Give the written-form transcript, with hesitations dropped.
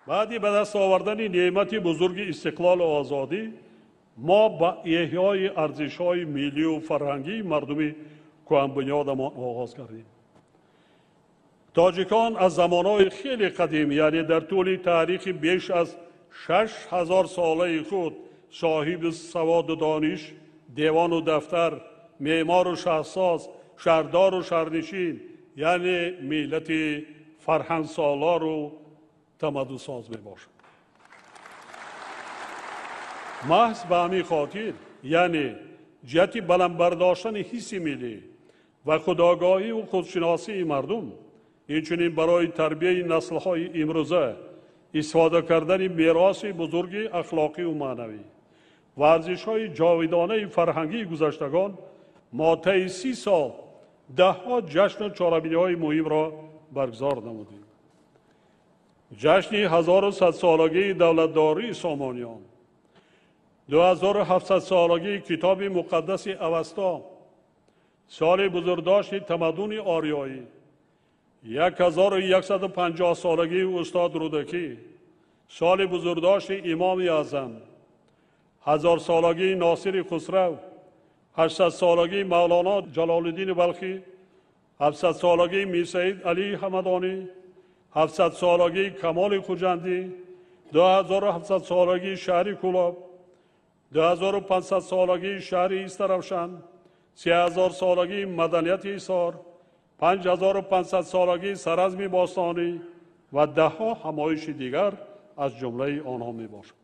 Баъди ба даст овардани неъмати бузурги истиқлолу озодӣ, мо ба эҳёи арзишҳои миллию фарҳангии мардуми кӯҳанбунёдамон оғоз кардем. Тоҷикон аз замонҳои хеле қадим, яъне дар тӯли таърихи беш аз 6000 солаи худ, соҳиби саводу дониш, девону дафтар, меъмору шаҳрсоз, шаҳрдору шаҳрнишин, яъне миллати фарҳангсолору тамаддунсоз мебошад. Маҳз ба ҳамин хотир, яъне ҷиҳати баланд бардоштани ҳисси миллӣ ва худогоҳиву худшиносии мардум, инчунин барои тарбияи наслҳои имрӯза истифода кардани мероси бузурги ахлоқиву маънавӣ ва арзишҳои ҷовидонаи фарҳангии гузаштагон, мо таи 30 сол даҳҳо ҷашну чорабиниҳои муҳимро баргузор намудем. Ҷашни 1100-солагии давлатдории Сомониён, 2700-солагии китоби муқаддаси Авасто, соли бузургдошти тамаддуни ориёӣ, 1150-солагии устод Рӯдакӣ, соли бузургдошти Имоми Аъзам, 1000-солагии Носири Хусрав, 800-солагии Мавлоно Ҷалолиддини Балхӣ, 700-солагии Мирсаид Алии Ҳамадонӣ, 700-солагии Камоли Хуҷандӣ, 2700-солагии шаҳри Кӯлоб, 2500-солагии шаҳри Истаравшан, 3000-солагии маданияти Ҳисор, 5500-солагии Саразми бостонӣ ва даҳҳо ҳамоиши дигар аз ҷумлаи онҳо мебошад.